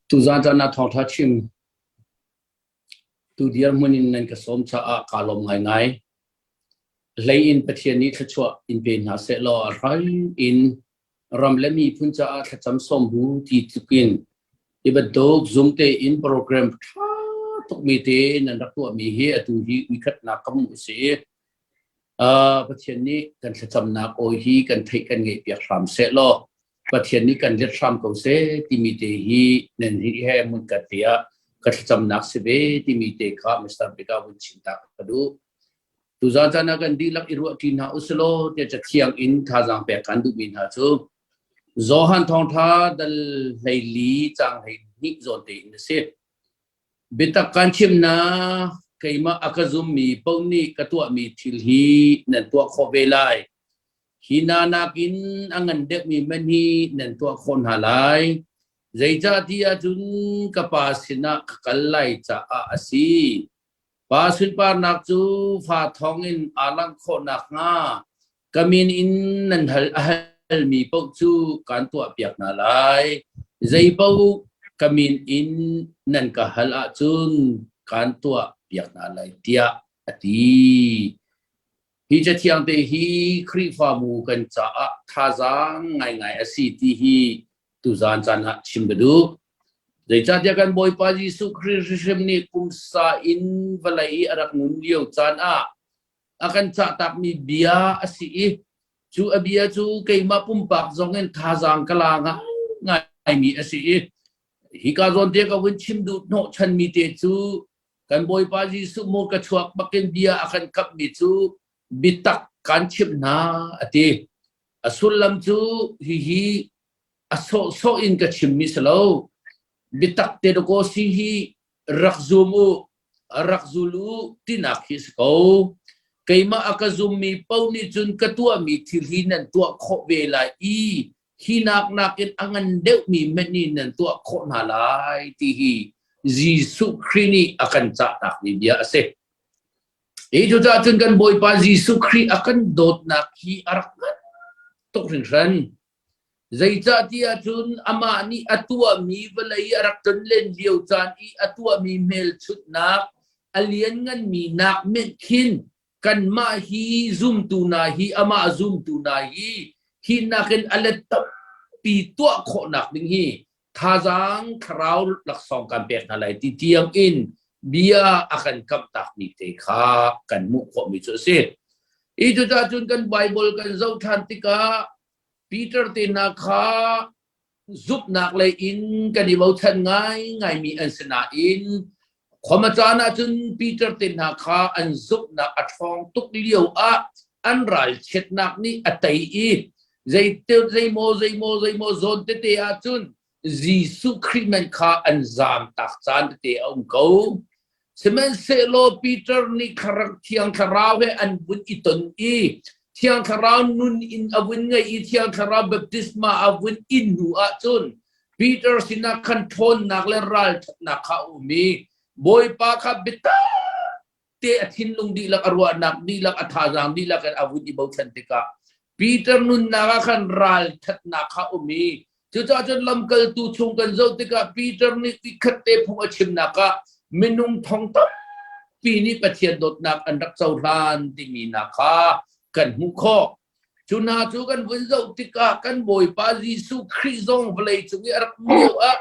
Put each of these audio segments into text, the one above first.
Tuzaan caan ah thawngṭha chim tu dirhmun in nan ka sawm caah kaa lawm ngaingai. Hlei in Pathian nih thluachuah in pe hna sehlaw a hrai in ram le miphun caah thlacam sawm bu ti tluk in hi bantuk Zoom tein program ṭha tukmi te nan rak tuahmi hi atu hi uikhatnak ka hmuh a si i Pathian nih kan thlacamnak aw hi kan theih kan ngeihpiak hram sehlaw Pathian nih kan let hram ko seh timi te hi nan hi he hmunkhat te ah ka thlacamnak si ve timi te kha Mr. Bika vun chim ta ka duh. Tuzaan caan ah kan dihlak i ruahṭi hna usilaw tiah Cathiang in thazaang pek kan duhmi hna cu Johan Thawngṭha dal 14 caang 12 zawn tein a si. Biatak kan chimnak keimah a ka zummi paoh nih ka tuahmi thil hi nan tuah khawh ve lai. Hi hna nakin a ngan deuhmi hmanh hi nan tuah khawh hna lai. Zeicahtiah cun ka Pa sinah ka kal lai caah a si. Pa sunparnak cu fa thawngin aa langh khawh nakhnga ka min in nan hal a halmi paoh cu kaan tuahpiak hna lai. Zei paoh ka min in nan ka hal ahcun kaan tuahpiak hna lai, tiah a ti. Hi cathiang te hi Khrihfabu kan caah thazaang ngaingai a si ti hi tuzaan caan ah chim ka duh. Zeicahtiah kan Bawipa Jesuh Khrih hrimhrim nih pumsa in vawlei i a rak nun lio caan ah a kan cahtakmi bia a si i cu a bia cu keimah pumpak zong in thazaang ka la ngaingaimi a si i hika zawn te ka vun chim duh hnawhchanmi te cu kan Bawipa Jesuh mu ka chuak bakin bia a kan kamhmi cu biatak kan chimh hna a ti. A sullam cu hihi a sawhsawh in ka chimmi si lo. Biatak te dakaw si hi rak zum u, rak zul u tinak hi si ko. Keimah a ka zummi paoh nih cun ka tuahmi thil hi nan tuah khawh ve lai i hi nak nakin a ngan deuhmi hmanh nih nan tuah khawh hna lai ti hi Jesuh Khrih nih a kan cahtakmi bia a si. Hi cucaah cun kan Bawipa Jesuh Khrih a kan dawtnak hi a rak ngan tuk hringhran. Zeicahtiah cun amah nih a tuahmi vawlei a rak tonlen lio caan i a tuahmi hmelchunhnak a liannganmi nak menh khin kanmah hi zumtu hna hi amah zumtu hna hi hi nakin a let tampi tuah khawhnak ding hi thazaang thlarau laksawng kan pek hna lai ti tiang in bia a kan kamhtakmi te kha kan hmuh khawhmi cu a si. I cucaah cun kan Bible kan zoh ṭhan tikah Peter te hna kha zumhnak lei in kan i bochan ngaingaimi an si nain khuama caan ahcun Peter te hna kha an zumhnak a ṭhawng tuk lio ah an ralchiatnak nih a tei i zeimaw zeimaw zeimaw zawn tete ahcun Jesuh Khrih man kha an zaam tak caan tete a um ko. Sihmanhsehlaw Peter nih Thiang Thlarau he an vun i ton i Thiang Thlarau nun in a vun ngei i Thiang Thlarau baptisma a vun in hnu ahcun Peter sinah khan ṭhawnnak le ralṭhatnak kha a um i Bawipa kha biatak te a thinlung dihlak a ruahnak dihlak a thazaang dihlak in a vun i bochan tikah Peter nunnak ah khan ralṭhatnak kha um i cucaah cun lamkaltu chung kan zoh tikah Peter nih ikhat te phung a chimnak ah minung thong tampi nih Pathian dawtnak an rak cohlan timi hna kha kan hmuh khawh. Cu hna cu kan vun zoh tikah kan Bawipa Jesuh Khrih zong vawlei cung i a rak um lio ah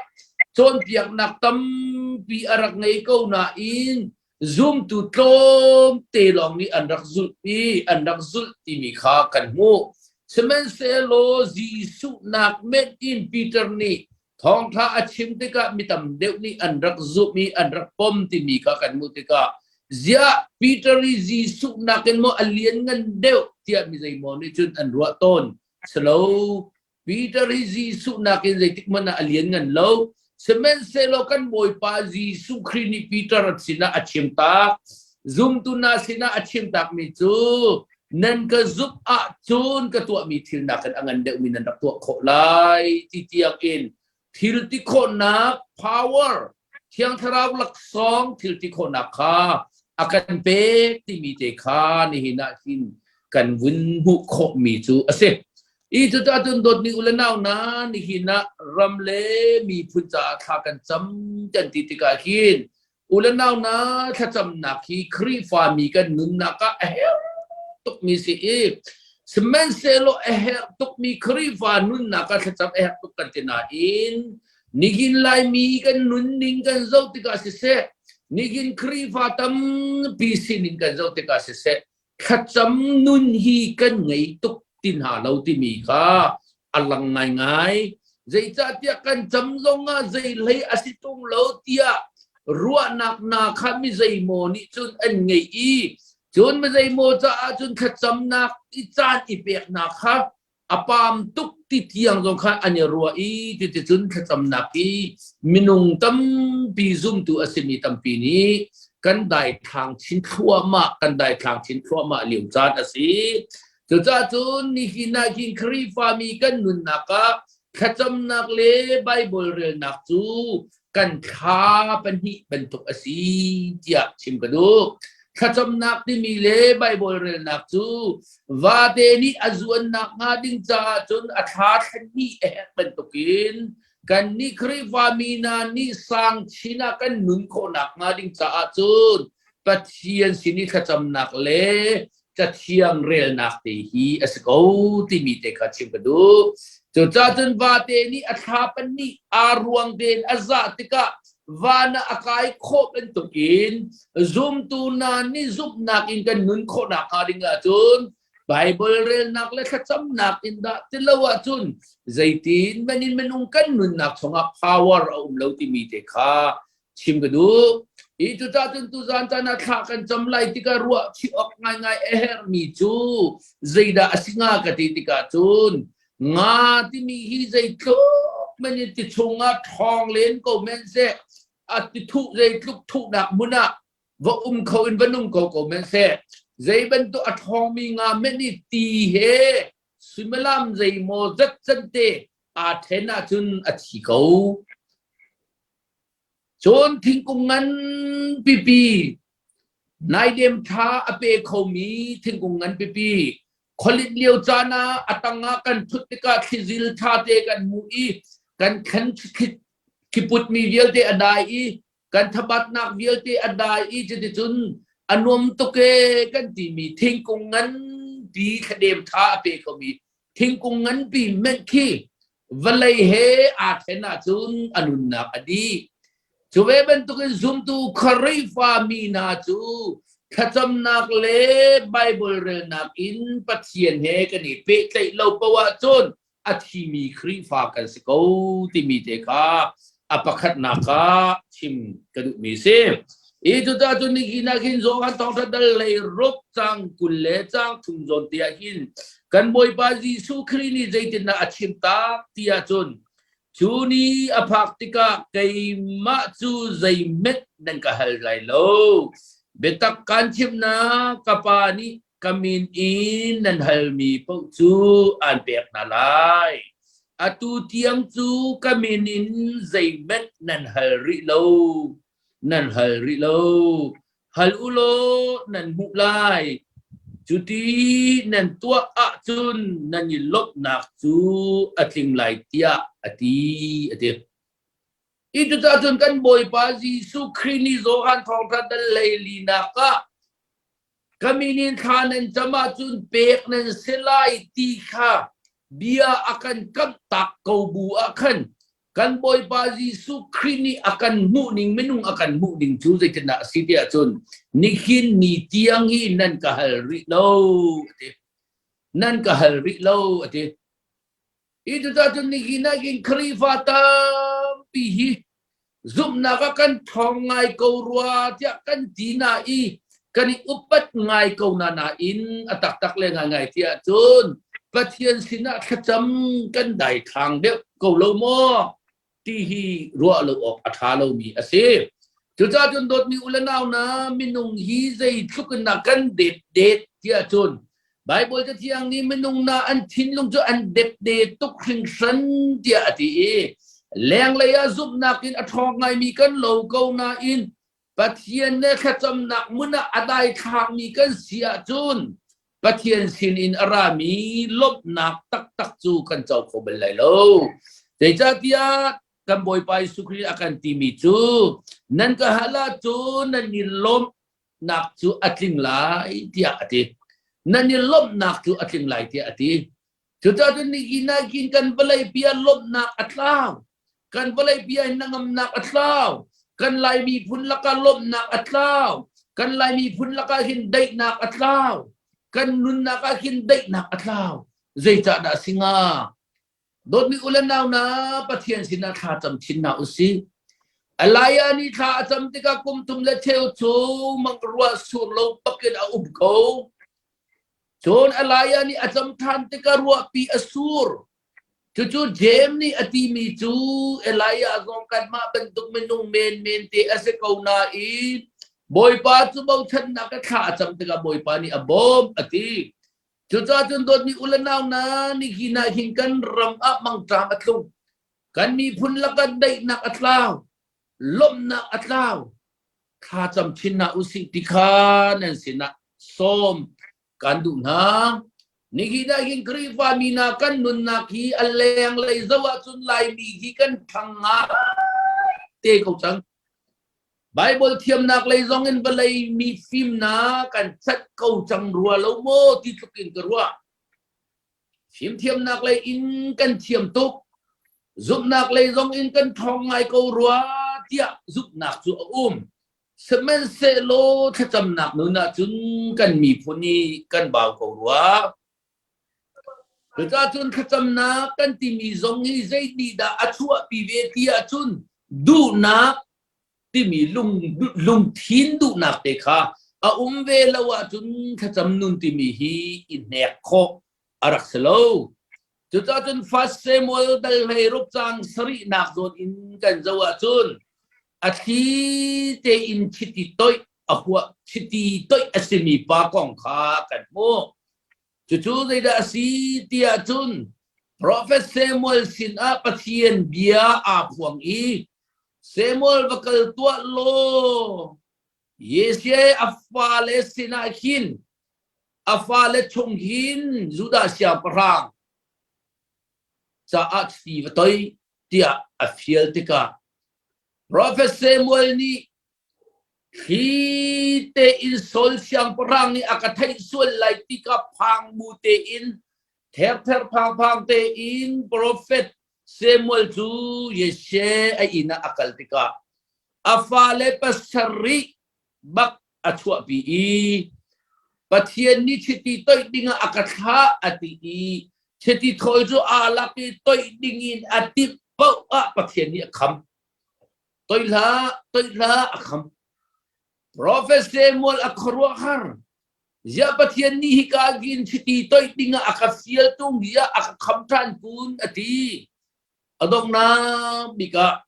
cawnpiaknak tampi a rak ngei ko nain zumtu tlawmte lawng nih an rak zulh i an rak zulh timi kha kan hmuh. Sihmanhsehlaw Jesuh nak met in Peter nih thawngṭha a chim tikah mi tam deuh nih an rak zumh i an rak pom timi kha kan hmuh tikah ziah Peter i Jesuh nakin maw a lianngan deuh tiah mi zeimaw nih cun an ruah tawn. Silo, Peter hi Jesuh nakin zeitik hmanh ah a lianngan lo. Sihmanhsehlaw kan Bawipa Jesuh Khrih nih Peter sinah a chim tak. Zumtu hna sinah a chim takmi cu nan ka zumh ahcun ka tuahmi thil nakin a ngan deuhmi nan rak tuah khawh lai ti tiang in thil ti khawhnak power Thiang Thlarau laksawng thil ti khawhnak kha a kan pek timi te kha nihin ah hin kan vun hmuh khawhmi cu a si. I cucaah cun dawtmi u le nau hna, nihin ah ram le miphun caah thla kan cam kan ti tikah hin u le nau hna thlacamnak hi Khrihfami kan nunnak ah a herh tukmi si i sihmanhsehlaw a herh tukmi Khrihfa nunnak ah thlacam a herh tuk kan ti nain nihin Laimi kan nunning kan zoh tikah siseh nihin Khrihfa tampi sining kan zoh tikah siseh thlacam nun hi kan ngei tuk ti hna lo timi kha a lang ngaingai. Zeicahtiah kan cam zongah zei hlei a si tung lo tiah ruahnak hna kha mi zeimaw nih cun an ngeih i cun mi zeimaw caah cun thlacamnak i caan i peknak kha a pam tuk ti tiang zong kha an i ruah i cuticun thlacamnak i minung tampi zumtu a simi tampi nih kan daithlang chin thluahmah kan daithlang chin thluahmah lio caan a si. Cucaah cun nihin ah hin Khrihfami kan nunnak ah thlacamnak le Baibal relnak cu kan thla pahnih bantuk a si tiah chim ka duh. Thlacamnak timi le Baibal relnak cu vate nih a zuannak hnga ding caah cun a thla thlenhnih a herh bantukin kannih Khrihfami hna nih sang chin ah kan nun khawhnak hnga ding caah cun Pathian sin i thlacamnak le Cathiang relnak te hi a si ko timi te kha chim ka duh. Cucaah cun vate nih a thla pahnih aa ruang tein a zah tikah van ah a kai khawh bantukin zumtu hna nih zumhnak in kan nun khawhnak hnga ding ahcun Baibal relnak le thlacamnak in dah ti lo ahcun zeitin man in minung kan nunnak chungah power a um lo timi te kha chim ka duh. Hi cucaah cun tuzan caan ah thla kan cam lai tikah ruah chih awk ngaingai a herhmi cu zeidah a si hnga ka ti tikah cun nga timi hi zeitluk men in ti chungah ṭhawng len ko men seh a ti thuh zeitluk thuhnak hmun ah va um kho in va nung ko ko men seh zei bantuk a ṭhawngmi nga men i ti he suimilam zeimaw zat can te aa ṭhen ahcun a thi ko. Cun thingkung ngan pipi naidem ṭha a pe khomi thingkung ngan pipi khualit lio caan ah a tangah kan ṭhut tikah thlizil ṭha te kan hmuh i kan thlen thliputmi vialte a dai i kan thabatnak vialte a dai i cuticun a nuam tuk ee kan timi thingkung nganpi thladem ṭha a pe khomi thingkung nganpi menh khi vawlei he aa then ahcun a nunnak a dih. Cu ve bantukin zumtu Khrihfa mi hna cu thlacamnak le Baibal relnak in Pathian he kan i pehtlaih lo paoh ahcun a thimi Khrihfa kan si ko timi te kha a pakhatnak ah chim ka duhmi si. I cucaah cun nihin ah khin Johan thawngṭha dal lei ruk cang 20 le cang thum zawn te ah hin kan Bawipa Jesuh Khrih nih zeitindah a chim tak ti ahcun cu ni a phak tikah keimah cu zeihmanh nan ka hal lai lo. Biatak kaan chimh hna, ka Pa nih ka min in nan halmi paoh cu aan pek hna lai. Atu tiang cu ka min in zeihmanh nan hal rih lo. Nan hal rih lo. Hal u law nan hmuh lai. Cuti nan tuah ahcun nan i lawmhnak cu a tling lai tiah a ti, a ti. Hi cucaah cun kan Bawipa Jesuh Khrih nih Johan Thawngṭha dal hleilinak ah Ka min in thla nan cam ahcun pek nan si lai ti kha bia a kan kamhtak ko bu ah khan kan Bawipa Jesuh Khrih nih a kan hmuh ning minung a kan hmuh ning cu zeitindah a si ti ahcun nihin ni tiang hi nan ka hal rih lo a ti. Nan ka hal rih lo a ti. Hi cucaah cun nihin ah hin Khrihfa tampi hi Zumhnak ah kan ṭhawng ngai ko rua tiah kan ti na i kan i upat ngai ko na nain a taktak le ngaingai ti ahcun Pathian sinah thlacam kan daithlang deuh ko lo maw ti hi ruah lo awk a ṭha lomi a si. Cucaah cun dawtmi u le nau na minung hi zeitluk in dah kan depdet ti ahcun Baibal Cathiang nih minung na an thinlung cu an depde tuk hringhran tiah a ti i lenglei ah zumhnak in a ṭhawng ngaimi kan lo ko nain Pathian le thlacamnak hmun ah a daithlangmi kan si ahcun. Pathian sinin a rami lawmhnak taktak cu kan co kho bal lai lo. Zeicahtiah kan Bawipa Jesuh Khrih a kan timi cu nan ka hal ahcun nan i lawmhnak cu a tling lai tiah a ti. Nan i lawmhnak cu a tling lai tiah a ti. Cucaah cun nihin ah hin kan vawleipi ah lawmhnak a tlau. Kan vawleipi ah hin hnangamnak a tlau. Kan Lai miphun lakah lawmhnak a tlau. Kan Lai miphun lakah hin daihnak a tlau. Kan nunnak ah hin daihnak a tlau. Zeicahdah a si hnga? Dawtmi u le nau na Pathian sinah thla cam chin hna usih. Elijah nih thla a cam tikah kum thum le cheu chung mang ruah sur lo bakin a um ko. Cun Elijah nih a cam ṭhan tikah ruahpi a sur. Cucu Jeim nih a timi cu Elijah zong kanmah bantuk minung menmen te a si ko nain Bawipa cu bochannak a thla a cam tikah Bawipa nih a bawmh a ti. Cucaah cun dawtmi u le nau hna, nihin ah hin kan ram ah mangṭam a tlung. Kan miphun lakah daihnak a tlau, lawmhnak a tlau. Thlacam chin hna usih ti kha nan sinah sawm kan duh hna. Nihin ah hin Khrihfa mi hna kan nunnak hi a lenglei zoh ahcun Laimi hi kan ṭhang ngai te ko cang. Baibal thiamnak lei zong in vawlei mi fimnak kan cat ko cang rua lo maw ti tluk in ka ruah. Fimthiamnak lei in kan thiam tuk. Zumhnak lei zong in kan ṭhawng ngai ko rua tiah zumhnak cu a um. Sihmanhsehlaw thlacamnak nun ahcun kan miphun i kan bau ko rua. Cucaah cun thlacamnak kan timi zong hi zei dah a chuahpi ve ti ahcun duhnak timi lung, lungthin duhnak te kha a um ve lo ahcun thlacam nun timi hi i hnek khawh a rak si lo. Cucaah cun First Samuel dal hlei rup cang sarihnak zawn in kan zoh ahcun a thli tein chiti toih a huah chiti toih a simi pa kong kha kan hmuh. Cucu zeidah a si ti ahcun Profet Samuel sinah Pathian bia aa phuang i Samuel va kal tuah law Jesse a fale sinah hin a fale chung hin Judah siangpahrang caah chiti va toi tiah a fial tikah Profet Samuel nih Thli tein Saul siangpahrang nih a ka theih sual lai ti ka phang bu tein therther phangphang tein profet Samuel cu Jesse a inn ah a kal tikah a fale pasarih bak a chuahpi i Pathian nih chiti toih dingah a ka thlah a ti i chiti thawl cu aa lak i toih dingin a timh paoh ah Pathian nih a kham. Toih hlah, toih hlah a kham. Profet Samuel a khuaruahhar. Ziah Pathian nih hika gin chiti toih dingah a ka fial tung ziah a ka kham ṭhan kun a ti. A donghnak bik ah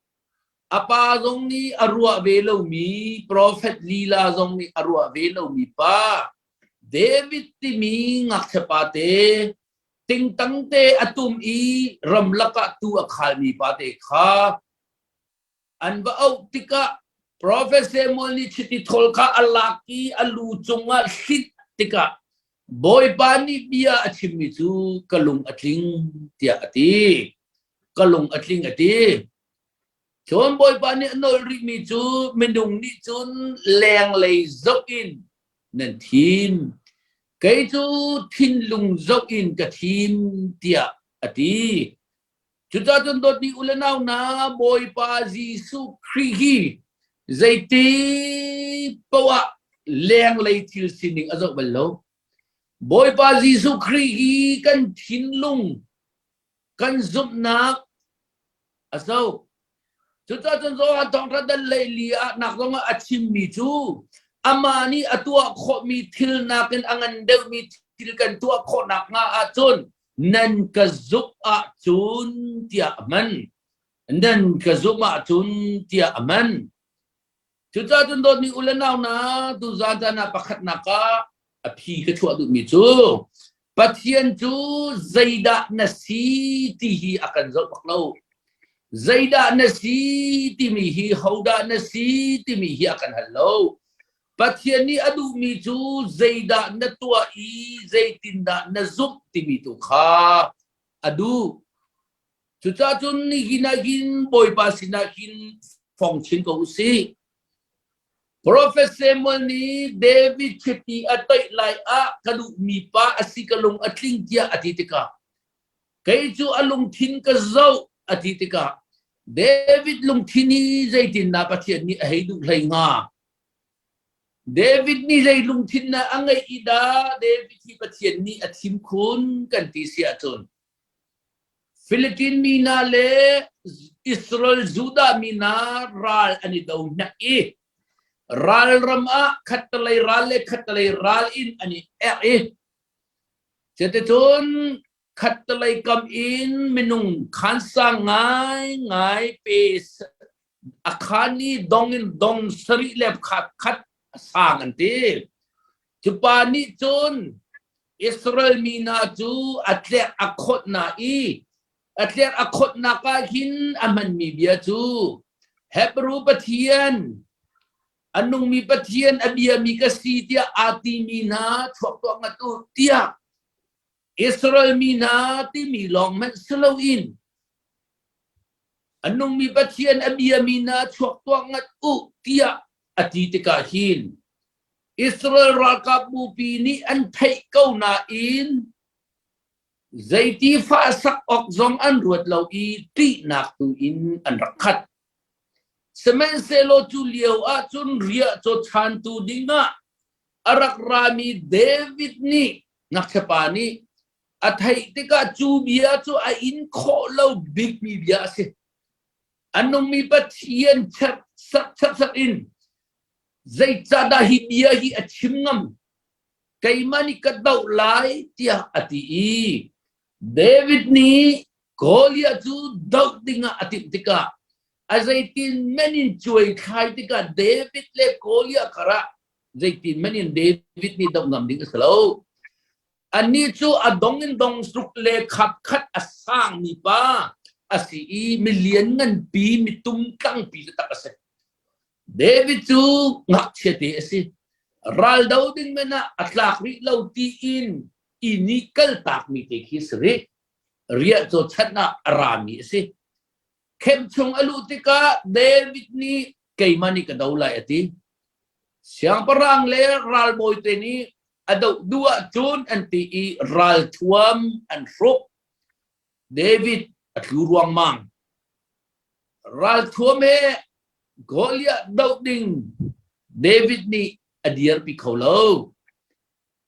a pa zong nih a ruah ve lomi profet lila zong nih a ruah ve lomi pa David timi ngakchia pa te tingtang te a tum i ramlak ah tuu a khalmi pa te kha An va auh tikah Profet Samuel nih chiti thawl kha a lak i a lu cungah hlinh tikah Bawipa nih bia a chimmi cu ka lung a tling tiah a ti. Ka lung a tling a ti. Cun Bawipa nih a nawl rihmi cu minung nih cun lenglei zoh in nan thim. Kei cu thinlung zoh in ka thim tiah a ti. Cucaah cun dawtmi u le nau hna, Bawipa Jesuh Khrih hi zeiti paoh ah lenglei thil sining a zoh bal lo. Bawipa Jesuh Khrih hi kan thinlung, kan zumhnak a zoh. Cucaah cun Johan thawngṭha dal lei li ah nak zongah a chimmi cu amah nih a tuah khawhmi thil nakin a ngan deuhmi thil kan tuah khawh nakhnga ahcun nan ka zumh ahcun tiah a hman. Nan ka zumh ahcun tiah a hman. Cucaah cun dawtmi u le nau hna, tuzaan caan ah pakhatnak ah a phi ka chuah duhmi cu Pathian cu zeidah na si ti hi a kan zoh bak lo. Zeidah na si timi hi hodah na si timi hi a kan hal lo. Pathian nih a duhmi cu zeidah na tuah i zeitindah na zumh timi tu kha a duh. Cucaah cun nihin ah hin Bawipa sinah hin fong chin ko u sih. Profet Samuel nih David chiti a toih lai ah ka duhmi pa a si ka lung a tling tiah a ti tikah kei cu a lungthin ka zoh a ti tikah David lungthin hi zeitindah Pathian nih a hei duh hlei hnga? David nih zei lungthin dah a ngeih i dah David hi Pathian nih a thim khun kan ti si ahcun Philippine mi hna le Israel Judah mi hna ral an i do hnek i ralram ah khattelei ral le khattelei ral in an i erh i cuticun khattelei kam in minung khansang ngaingai pe a khan i dong in dong sarih le khat khat a sang an ti. Cu pa nih cun Israel mi hna cu a tlek a khawt hna i a tlek a khawtnak ah hin a hmanmi bia cu Hebrew Pathian a nungmi Pathian a biami ka si tiah aa timi hna chuak tuah ngat u tiah Israel mi hna timi lawng hmanh si loin a nungmi Pathian a biami hna chuak tuah ngat u tiah a ti tikah hin Israel ralkap bupi nih an theih ko nain zeiti fahsak awk zong an ruat lo i ṭihnak tu in an rak khat. Sihmanhsehlaw cu lio ahcun riahcaw chantu dingah a rak rami David nih Ngakchiapa nih a theih tikah cu bia cu a in khawh lo bikmi bia a si. A nungmi Pathian cherhsak in zeicahdah hi bia hi a chim ngam? Keimah nih ka doh lai tiah a ti i David nih Goliath cu doh dingah a timh tikah a zeitin men in cuai thlai tikah David le Goliath karah zeitin man in David nih doh ngam ding a si lo. Annih cu a dong in dong ruk le khap khat a sangmi pa a si i milian nganpi mitum tlangpi taktak a si. David cu ngakchia te a si. Ral do ding men ah a tlak rih lo tiin i nih kaltakmi te khi a si rih. Riah caw chan ah a rami a si. Khem chung a luh tikah David nih keimah nih ka do lai a ti. Siangpahrang le ralbawi te nih a doh duh ahcun an ti i ralthuam an hruk. David a tlu ruangmang. Ralthuam he Goliath doh ding David nih a dirpi kho lo.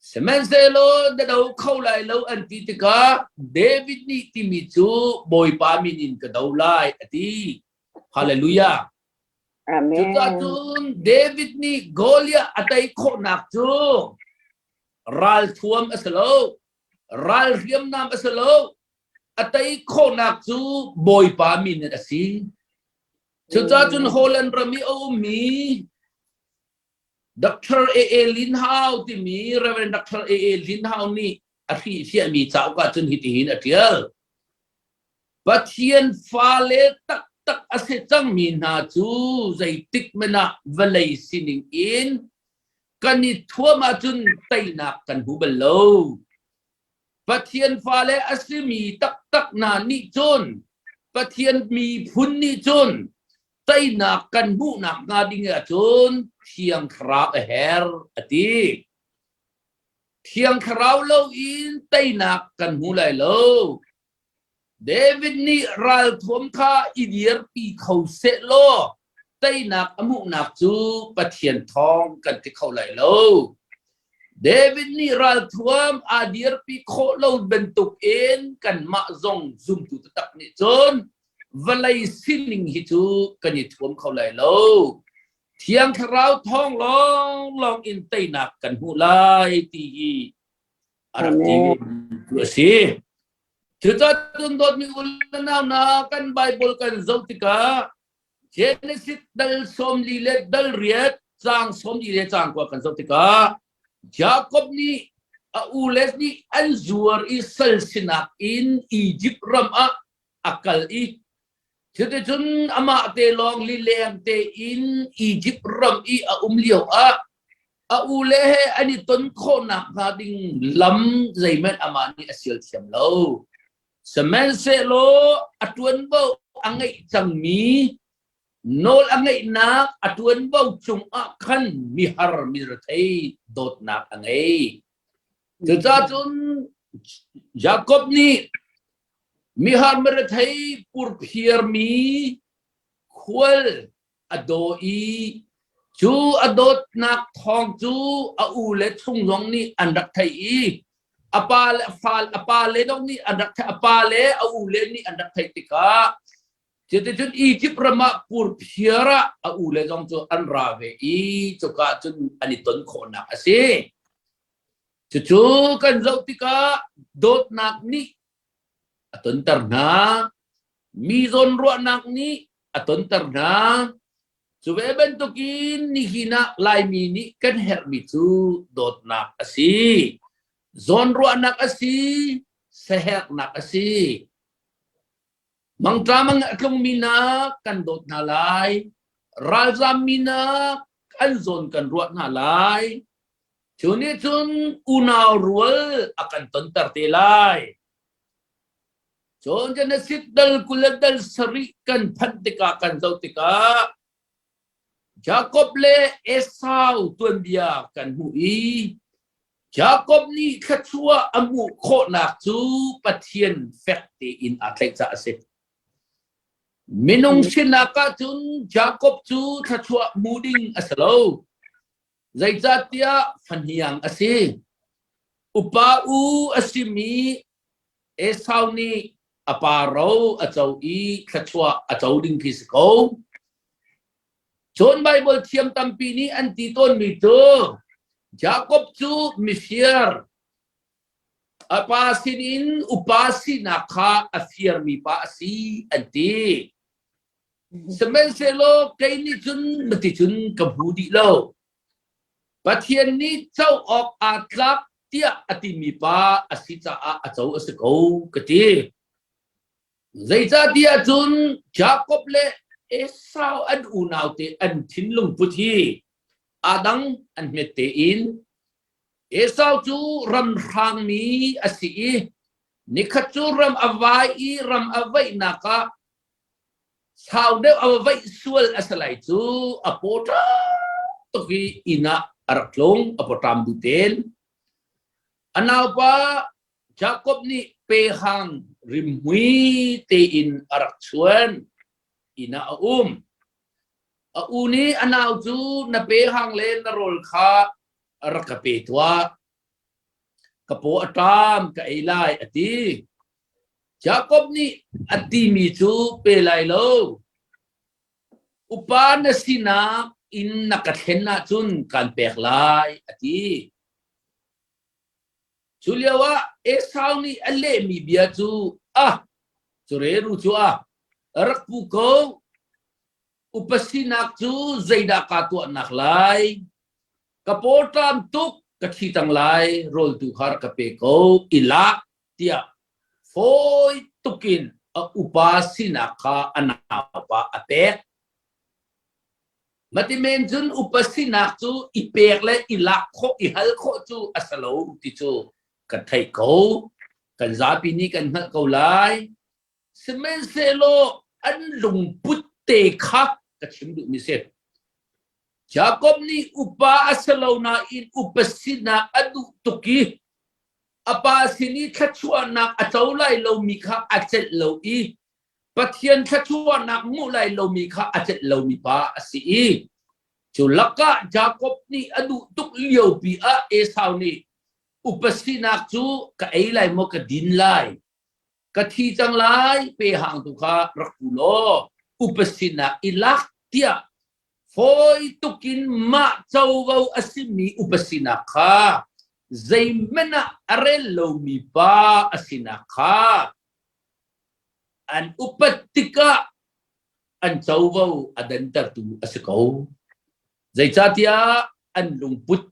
Sihmanhsehlaw na do kho lai lo an ti tikah David nih timi cu Bawipa min in ka do lai a ti. Hallelujah. Amen. Cucaah cun David nih Goliath a tei khawhnak cu ralthuam a si lo, ral hriamnam a si lo, a tei khawhnak cu Bawipa min in a si. Cucaah cun Holland ram i a ummi Dr. A.A. Lin Hau timi Reverend Dr. A.A. Lin Hau nih a hrihfiahmi cauk ahcun hitihin a ṭial. Pathian fale taktak a si cangmi hna cu zeitik hmanh ah vawlei sining in kan i thuam ahcun teinak kan hmu bal lo. Pathian fale a simi taktak hna nih cun Pathian miphun nih cun teinak kan hmuhnak hnga ding ahcun Thiang Thlarau a herh a ti. Thiang Thlarau loin teinak kan hmu lai lo. David nih ralthuam kha i dirpi kho sehlaw teinak a hmuhnak cu Pathian thawng kan ti kho lai lo. David nih ralthuam aa dirpi khawh lo bantukin kanmah zong zumtu taktak nih cun vawlei sining hi cu kan i thuam kho lai lo. Thiang Thlarau thawng lawnglawng in teinak kan hmuh lai ti hi a rak ti ve a si. Cucaah cun dawtmi u le nau hna kan Bible kan zoh tikah Genesis dal 40 le dal riat caang 40 le caang kua kan zoh tikah Jakob nih a ule nih an zuar i sal sinak in Egypt ram ah a kal i cuticun amah te lawng lileng tein Egypt ram i a um lio ah. A u le he an i ton khawhnak hnga ding lam zeihmanh amah nih a sial thiam lo. Sihmanhsehlaw a ṭuanvo a ngeih cangmi nawl a ngeihnak a ṭuanvo cungah khan mihar mirethei dawtnak a ngei. Cucaah cun Jakob nih mihar mirethei purphiarmi khual a daw i cu a dawtnak thawng cu a u le chung zong nih an rak theih i a pa le fa a pa le dong nih an rak theih a pa le a u le nih an rak theih tikah cuticun Egypt ram ah purphiar ah a u le zong cu an ra ve i cuka cun an i ton khawhnak a si. Cucu kan zoh tikah dawtnak nih a tonter hna. Mi zawnruahnak nih a tonter hna. Cu ve bantukin nihin ah Laimi nih kan herhmi cu dawtnak a si. Zawnruahnak a si, saherhnak a si. Mangṭam a tlungmi hna kan dawt hna lai. Ralzammi hna an zawn kan ruah hna lai. Cu nih cun unau rual a kan tonter te lai. Cun Genesis dal 20 le dal sarih kan phanh tikah kan zoh tikah Jakob le Esau tuanbia kan hmuh i Jakob nih thluachuah a hmuh khawhnak cu Pathian fek tein aa tlaih caah a si. Minung sinak ahcun Jakob cu thluachuah hmu ding a si lo. Zeicahtiah fahniang a si. Upa u a simi Esau nih a pa ro a co i thluachuah a co ding khi si ko. Cun Baibal thiam tampi nih an ti tawnmi cu Jakob cu mifir, a pa sinin upa sinak kha a firmi pa a si an ti. Sihmanhsehlaw kei nih cun mati cun ka hmu dih lo. Pathian nih co awk aa tlak tiah a timi pa a si caah a co a si ko ka ti. Zeicahtiah cun Jakob le Esau an unau te an thinlung put hi aa dang an hmet tein Esau cu ramhrangmi a si i nikhat cu ram a vai i ram a vaihnak ah Sau deuh a va vaih sual a si lai cu a paw tuk i inn ah a rak tlung, a pawṭam bu tein. A naupa Jakob nih pehang rimhmui tein a rak chuan. Inn ah a um. A u nih a nau cu na pehang le na rawl kha rak ka pe tuah. Ka paw a ṭam, ka ei lai, a ti. Jakob nih a timi cu pe lai lo. Upa na sinak in na ka thlen ahcun kaan pek lai, a ti. Cu lioah Esau nih a lehmi bia cu, Ah, cu reru cu ah, rak pu ko. Upa sinak cu zeidah kaa tuahnak lai? Ka pawṭam tuk, ka thi cang lai, rawl tu kha rak ka pe ko, i lak tiah fawi tukin a upa sinak kha a naupa a pek. Matimen cun upa sinak cu i pek le i lak khawh, i hal khawh cu a si lo ti cu kan theih ko. Kan zapi nih kan hngalh ko lai. Sihmanhsehlaw an lungput te kha ka chim duhmi si. Jakob nih upa a si lo nain upa sinak a duh tuk i a pa sin i thluachuahnak a co lai lomi kha a celh lo i Pathian thluachuahnak hmuh lai lomi kha a celh lomi pa a si i cu lakah Jakob nih a duh tuk liopi ah Esau nih upa sinak cu ka ei lai maw ka din lai ka thi cang lai pe hang tu kha rak pu law upa sinak i lak tiah fawi tukin mah covo a simi upa sinak kha zeihmanh ah a rel lomi pa a sinak kha an upat tikah an covo a dantertu a si ko. Zeicahtiah an lungput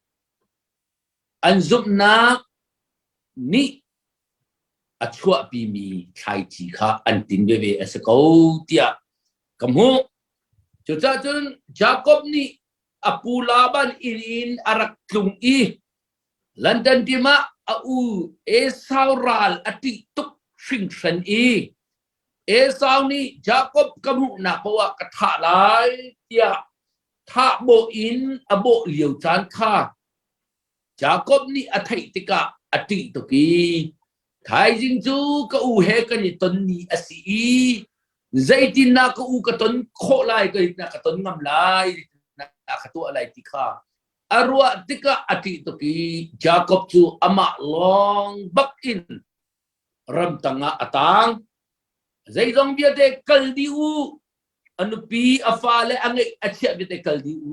An zumhnak nih a chuahpimi thlaici kha an tin veve a si ko tiah ka hmuh. Cucaah cun Jakob nih a pu Laban inn in a rak tlung i London tim ah a u Esau ral a ṭih tuk hringhran i Esau nih Jakob ka hmuhnak paoh ah ka thah lai tiah thah bawh in a bawh lio caan kha Jakob nih a theih tikah a ṭih tuk i thaizing cu ka u he kan i ton ni a si i zeitindah ka u ka ton khawh lai ka ton ngam lai ka tuah lai ti kha a ruah tikah a ṭih tuk i Jakob cu amah lawng bak in ramtang ah a tang. Zeizong vialte kal dih u, a nupi, a fale, a ngeih a chiah vialte kal dih u.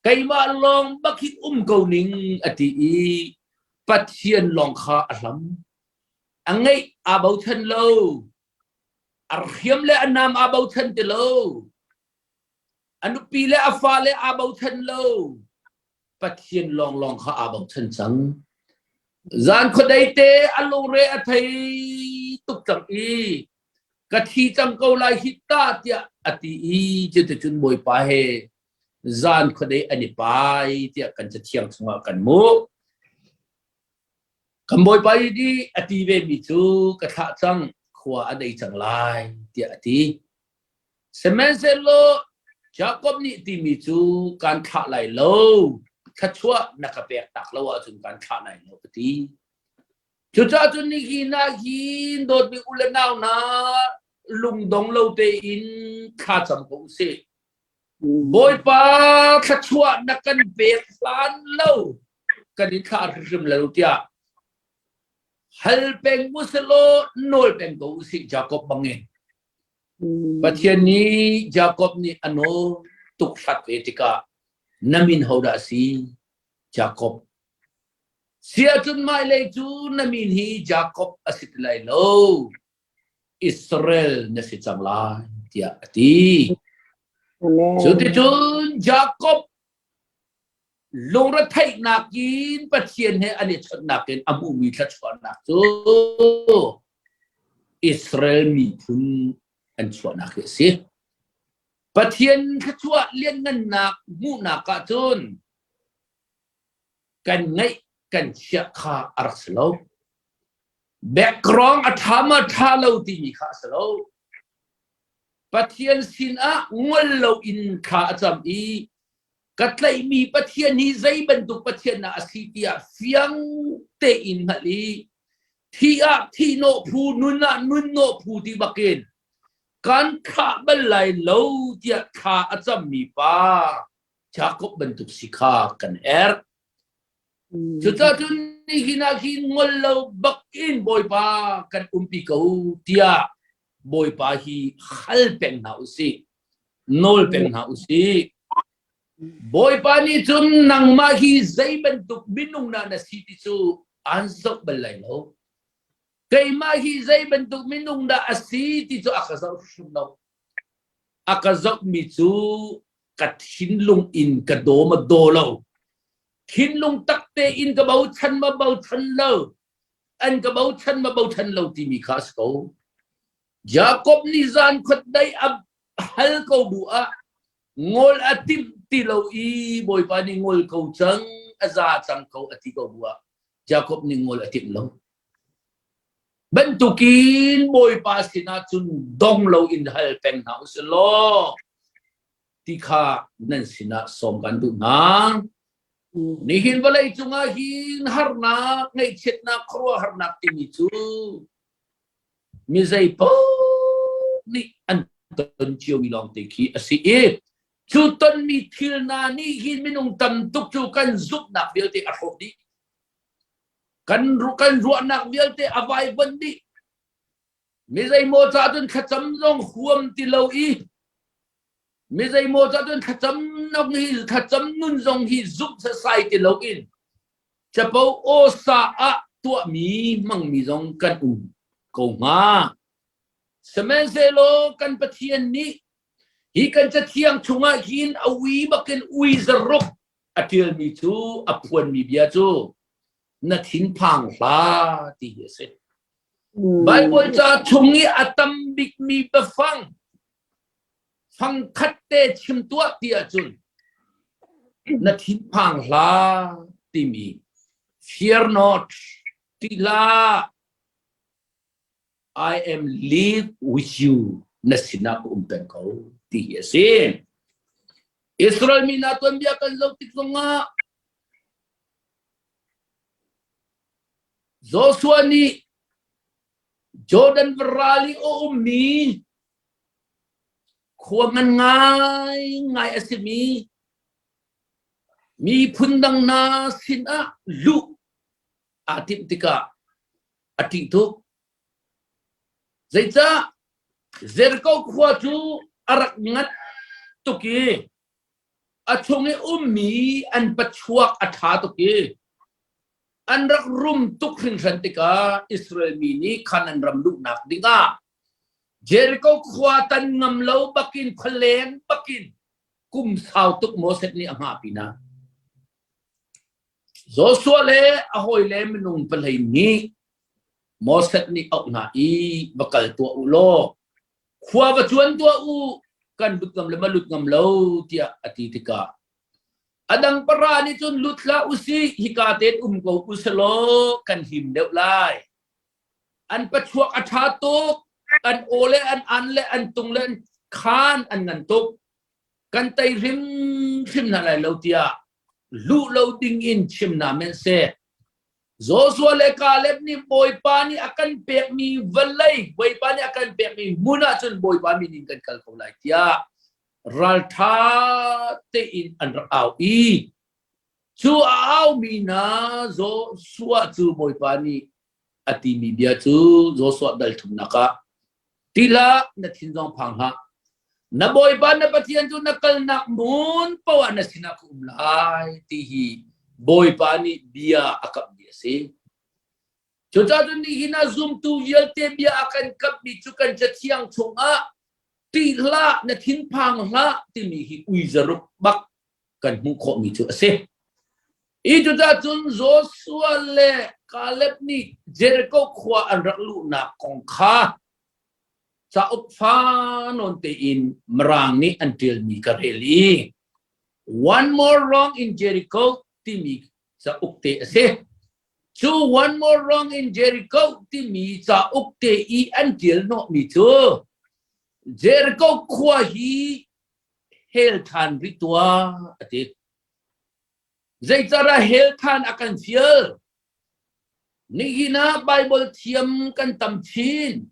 Keimah lawng bak hi um ko ning a ti i Pathian lawng kha a hlam. A ngeih aa bochan lo. A hriam le a nam aa bochan ti lo. A nupi le a fale aa bochan lo. Pathian lawnglawng kha aa bochan cang. Zan khuadei te a lungre a thei tuk cang i ka thi cang ko lai hi ta tiah a ti i cuticun Bawipa he zan khuadei an i pai tiah kan cathiang chungah kan hmuh. Kan Bawipa nih a ti ve mi cu ka thlah cang khua a dei cang lai tiah a ti. Sihmanhsehlaw Jakob nih timi cu kan thlah lai lo, thluachuah na ka pek tak lo ahcun kan thlah lai lo a ti. Cucaah cun nihin ah hin dawtmi u le nau hna lungdong lo tein thlacam ko usih. Bawipa thluachuah na kan pek hlan lo kan in thlah hrimhrim lo tiah hal peng usih nawl peng ko usih Jakob bangin. Pathian nih Jakob nih a nawl tuk hlat ve tikah na min hodah a si? Jakob. Si ahcun hmailei cu na min hi Jakob a si ti lai lo. Israel na si cang lai tiah a ti. Cuticun Jakob lungretheihnak in Pathian he an i chawnhnak in a hmuhmi thluachuahnak cu Israel miphun an chuahnak hi a si. Pathian thluachuah lianngannak hmuhnak ahcun kan ngeih kan chiah kha a rak si lo. Background a ṭha ma ṭha lo timi kha a si lo. Pathian sinah ngol loin thla a cam i ka tlaihmi Pathian hi zei bantuk Pathian dah a si tiah fiang tein hngalh i thi ah thihnawh phu nun ah nunnawh phu ti bakin kan thlah bal lai lo tiah thla a cammi pa Jakob bantuk si kha kan herh. Cucaah cun nihin ah hin ngol lo bakin Bawipa kan umpi ko tiah Bawipa hi hal peng hna usih. Nawl peng hna usih. Bawipa nih cun nangmah hi zei bantuk minung dah na si ti cu aan zoh bal lai lo. Keimah hi zei bantuk minung dah a si ti cu a ka zoh hrim lo. A ka zohmi cu ka thinlung in ka daw ma daw lo. Thinlung tak tein ka bochan ma bochan lo. An ka bochan ma bochan lo timi kha a si ko. Jakob nih zan khuat dai a hal ko bu ah ngol a timh ti lo i Bawipa nih ngol ko cang a za cang ko a ti ko bu ah Jakob nih ngol a timh lo. Bantukin Bawipa sinah cun dong lo in hal peng hna usih law ti kha nan sinah sawm kan duh hna. Nihin vawlei cungah hin harnak, ngaihchiatnak, khuaruahharnak timi cu mi zei paoh nih an ton ciomi lawngte khi a si i cu tonmi thil hna nih hin minung tam tuk cu kan zumhnak vialte a hrawh dih. Kan, kan ruahnak vialte a vaivuanh dih. Mi zeimaw ca cun thlacam zong huam ti lo i mi zeimaw ca cun thlacam nok hi thlacam nun zong hi zumh sasai ti lo in capo aw sa ah tuahmi hmangmi zong kan um ko hnga. Sihmanhsehlaw kan Pathian nih hi kan cathiang chungah hin a ui bakin ui zaruk a ṭialmi cu a phuanmi bia cu na thinphang hlah ti hi a si. Baibal ca chung i a tam bikmi biafang fangkhat te chim tuah ti ahcun. Na thinphang hlah timi fear not ti hlah I am live with you na sinah ka um peng ko ti hi a si. Israel mi hna tuanbia kan zoh tik zongah Joshua nih Jordan ral i a ummi khua ngan ngaingai a simi miphun dang hna sinah luh aa timh tikah a ṭih tuk. Zeicah Jericho khua cu a rak ngat tuk i a chung i ummi an pachuak a ṭha tuk i an rak rum tuk hringhran tikah Israel mi nih Kanaan ram luhnak dingah Jericho khua tan ngam lo bakin khualeng bakin kum sau tuk Moses nih a hngah pinah Joshua le a hawile minung pahlei nih Moses nih auh hna i va kal tuah u law khua va cuan tuah u kan lut ngam le ma lut ngam lo tiah a ti tikah a dang para nih cun lut hlah usih hika tein um ko uselaw kan him deuh lai an pachuak a ṭha tuk an aw le an an le an tung le an khaan an ngan tuk kan tei hrimhrim hna lai lo tiah luh lo ding in chim hna men seh Joshua le Caleb nih Bawipa nih a kan pekmi vawlei Bawipa nih a kan pekmi hmun ah cun Bawipa min in kan kal ko lai tiah ralṭha tein an rak au i cu a aumi hna Joshua cu Bawipa nih a timi bia cu Joshua dal thumnak ah Tila na thin zong phang hlah. Na Bawipa na Pathian cu na kalnak hmun paoh ah na sinah ka um lai ti hi Bawipa nih bia a kamhmi a si. Cucaah cun nihin ah zumtu vialte bia a kan kamhmi cu kan cathiang chungah ṭih hlah na thinphang hlah timi hi uizaruk bak kan hmuh khawhmi cu a si. I cucaah cun Joshua le Caleb nih Jericho khua an rak luhnak kong kha cauk fa nawn tein Mirang nih an ṭialmi ka rel i One More Wrong in Jericho timi cauk te a si. Cu One More Wrong in Jericho timi cauk te i an ṭial hnawhmi cu Jericho khua hi hell ṭhan rih tuah a ti. Zeicahdah hell ṭhan a kan fial? Nihin ah Baibal thiam kan tam chin.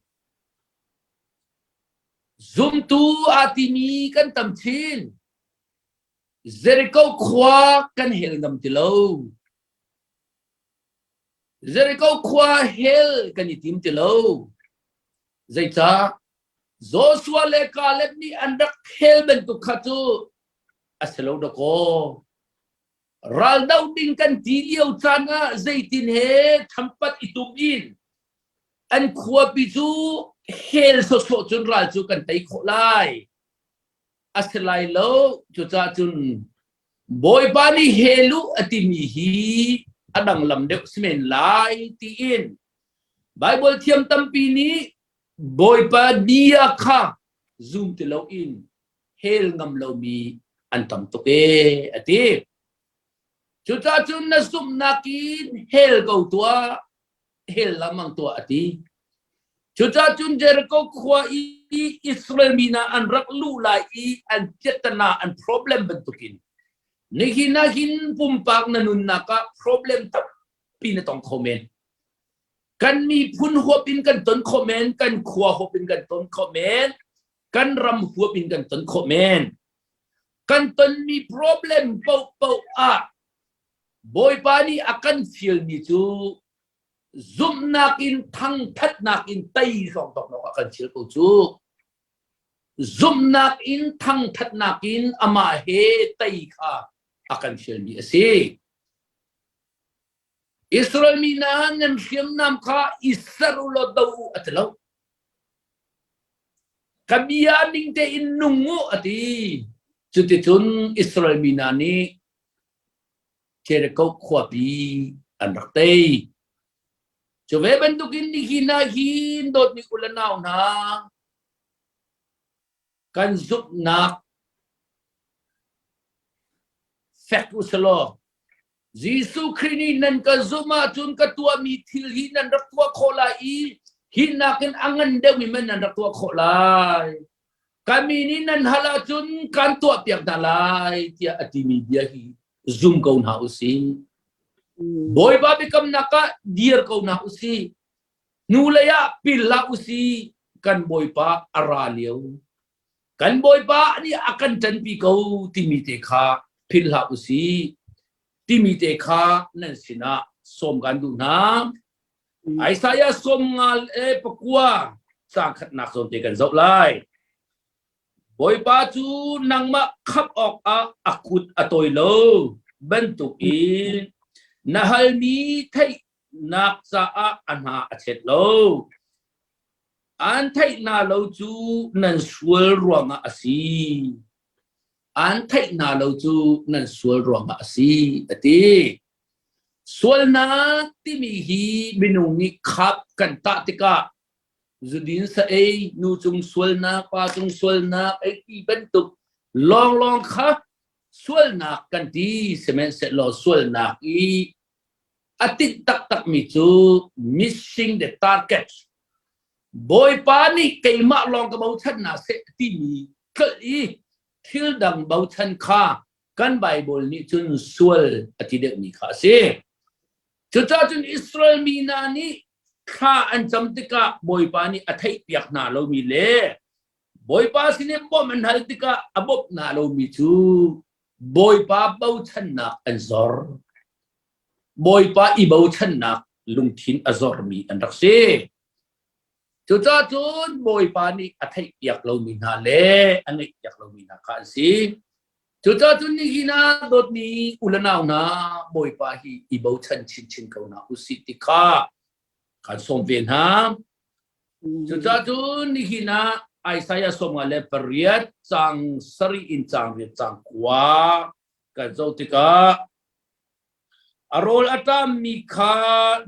Zumtu aa timi kan tam chin. Jericho khua kan hel ngam ti lo. Jericho khua hel kan i tim ti lo. Zeicah? Joshua le Caleb nih an rak khel bantuk kha cu a si lo dakaw. Raldoh ding kan ti lio caan ah zeitin he thampat i tum in an khuapi cu hel sawsawh cun ral cu kan tei khawh lai. A si lai lo. Cucaah cun Bawipa nih hel u a timi hi a danglam deuh si men lai tiin Baibal thiam tampi nih Bawipa bia kha zum ti loin hel ngam lomi an tam tuk ee a ti. Cucaah cun na zumhnak in hel ko tuah, hel lamang tuah a ti. Cucaah cun Jericho khua i Israel mi hna an rak luh lai i an piahtana an problem bantukin nihin ah hin pumpak na nunnak ah problem tampi na tong kho men. Kan miphun huap in kan ton khawh men, kan khua huap in kan ton khawh men, kan ram huap in kan ton khawh men. Kan tonmi problem paohpaoh ah Bawipa nih a kan fialmi cu zumhnak in thangthatnak in tei hrawng tawk a kan fial ko cu. Zumhnak in thangthatnak in amah he tei kha a kan fialmi a si. Israel mi hna nan hriamnam kha i ser u law do u a ti lo. Ka bia ning tein nung u a ti. Cuticun Israel mi hna nih Jericho khuapi an rak tei. Cu ve bantukin nihin ah hin dawtmi u le nau hna kan zumhnak. fek u selaw Jesuh Khrih nih nan ka zumh ahcun ka tuahmi thil hi nan rak tuah khawh lai i hi nakin a ngan deuhmi man nan rak tuah khawh lai. Ka mi nih nan hal ahcun kan tuahpiak hna lai tiah a timi bia hi zum ko hna u sih. Bawipa biakamnak ah dir ko hna u sih. Hnulei ah pil hlah u sih. Kan Bawipa a ra lio. Kan Bawipa nih a kan ṭanpi ko timi te kha philh hlah u sih timi te kha nan sinah sawm kan duh hna. Isaiah 54 caang khatnak zawn te kan zoh lai. Bawipa cu nangmah khamh awkah a kut a tawi lo bantukin na halmi theihnak caah a hna a chet lo. An theih hna lo cu nan sual ruangah a si. An theih hna lo cu nan sual ruangah a si, a ti. Sualnak timi hi minung nih khap kan tah tikah zudin sa ei, nu cung sualnak, pa cung sualnak ei ti bantuk lawnglawng kha sualnak kan ti. Sihmanhsehlaw sualnak i a tinh taktakmi cu missing the target Bawipa nih keimah lawng ka bochan hna seh timi tlolh i thil dang bochan kha kan Baibal nih cun sual a ti deuhmi kha a si. Cucaah cun Israel mi hna nih thla an cam tikah Bawipa nih a theihpiak hna lomi le Bawipa sin i bawmh an hal tikah a bawmh hna lomi cu Bawipa bochannak an zor. Bawipa i bochannak lungthin a zormi an rak si. Cucaah cun Bawipa nih a theihpiak lomi hna le a ngeihpiak lomi hna kha an si. Cucaah cun nihin ah dawtmi u le nau hna Bawipa hi i bochan chinchin ko hna usih ti kha kan sawm ve hna. Cucaah cun nihin ah Isaiah 58 caang sarih in caang riat caang kua kan zoh tikah A rawl a ṭammi kha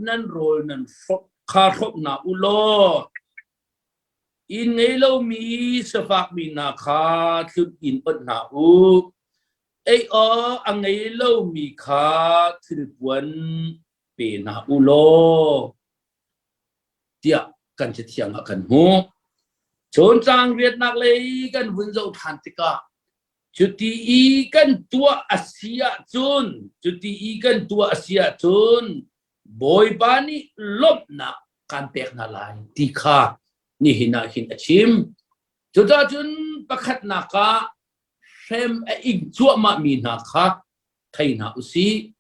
nan rawl nan kha hrawmh hna u law inn ngei lomi sifakmi hna kha tlun inn onh hna u. Ei awk a ngei lomi kha thilpuan pe hna u law tiah kan Cathiang ah kan hmuh. Cun caang riatnak lei kan vun zoh ṭhan tikah Cuti i kan tuah a si ahcun, cuti i kan tuah a si ahcun, Bawipa nih lawmhnak kan pek hna lai ti kha nihin ah hin a chim. Cucaah cun pakhatnak ah hrem a ing cuahmahmi hna kha thei hna u sih.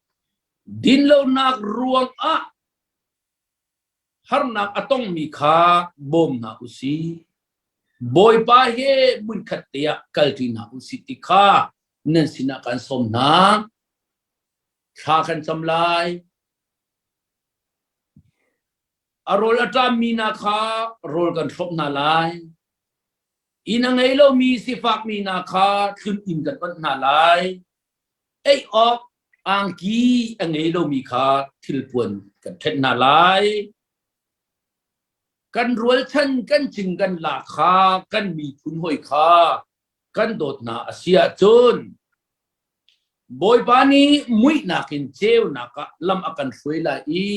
Dinlonak ruangah Harnak a tongmi kha bawm hna u sih. Bawipa he hmunkhat te ah kalṭi hna u sih ti kha nan sinah kan sawm hna. Thla kan cam lai. A rawl a ṭammi hna kha rawl kan hrawmh hna lai. Inn a ngei lomi sifakmi hna kha tlun inn kan onh hna lai. Ei awk angki a ngei lomi kha thilpuan kan ṭhenh hna lai. Kan rualchan kan cing kan la kha kan miphun hawi kha kan dawt hna a si ahcun Bawipa nih muihnak in ceunak ah lam a kan hruai lai i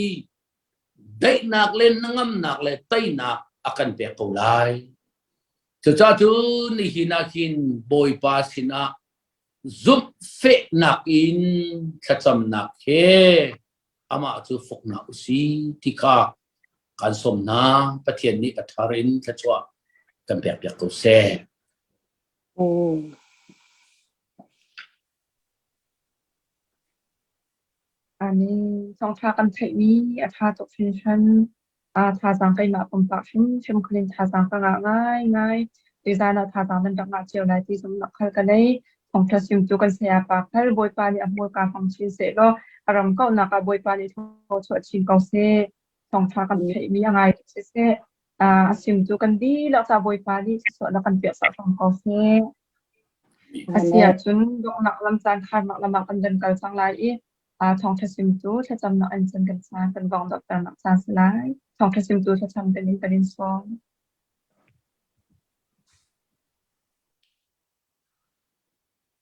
daihnak le hnangamnak le teinak a kan pek ko lai. Cucaah cun nihin ah khin Bawipa sinah zumhfehnak in thlacamnak he amah cu fuk hna u si ti kha kan sawm hna. Pathian nih a thar in thluachuah kan pekpiak ko seh. Ani thawngṭha kan theihmi a ṭha tuk hringhran. Thazaang keimah pumpak hrimhrim khun in thazaang ka ngah ngaingai. Tuzaan ah thazaang nan rak ngah cio lai ti zumhnak khal ka nei. Thawngṭha chimtu kan sayapa khal Bawipa nih a hmurka hmang chin sehlaw a ram kauhnak ah Bawipa nih thluachuah chin ko seh. Thawngṭha kan theihmi a ngai tuk siseh. A chimtu kan dihlak ca Bawipa nih thluachuahnak kan piah sawh hram ko seh. A si ahcun donghnak lam caan kharnak lam ah kan van kal cang lai i thawngṭha chimtu thlacamnak in cun kan caan kan vong donghternak caan si lai. Thawngṭha chimtu thlacam ding in kan in sawm.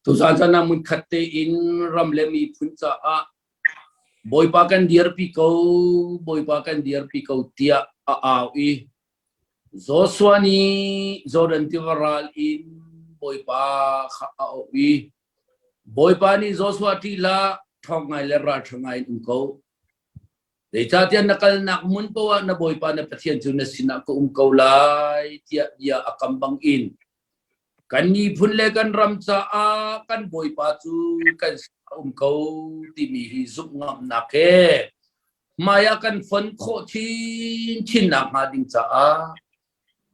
Tuzaan caan ah hmunkhat tein ram le miphun caah Bawipa kan dirpi ko, Bawipa kan dirpi ko tiah a au i Joshua nih Jordan tiva ral in Bawipa kha a auh i Bawipa nih Joshua ṭih hlah, ṭhawng ngai le ralṭha ngai in um ko. Zeicahtiah na kalnak hmun paoh ah na Bawipa na Pathian cu na sinah ka um ko lai tiah bia a kam bangin Kan miphun le kan ram caah kan Bawipa cu kan sinah um ko timi hi zumh ngamnak he hmai ah kan fon khawh chinchin nakhnga ding caah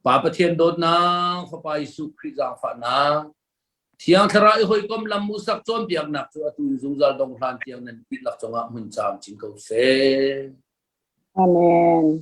Pa Pathian dawtnak, Fapa Jesuh Khrih zaangfahnak, Thiang Thlarau i hawikom lam hmuhsak cawnpiaknak cu atu in zungzal dong hlan tiang nan dihlak cungah hmun caamcin ko seh. Amen.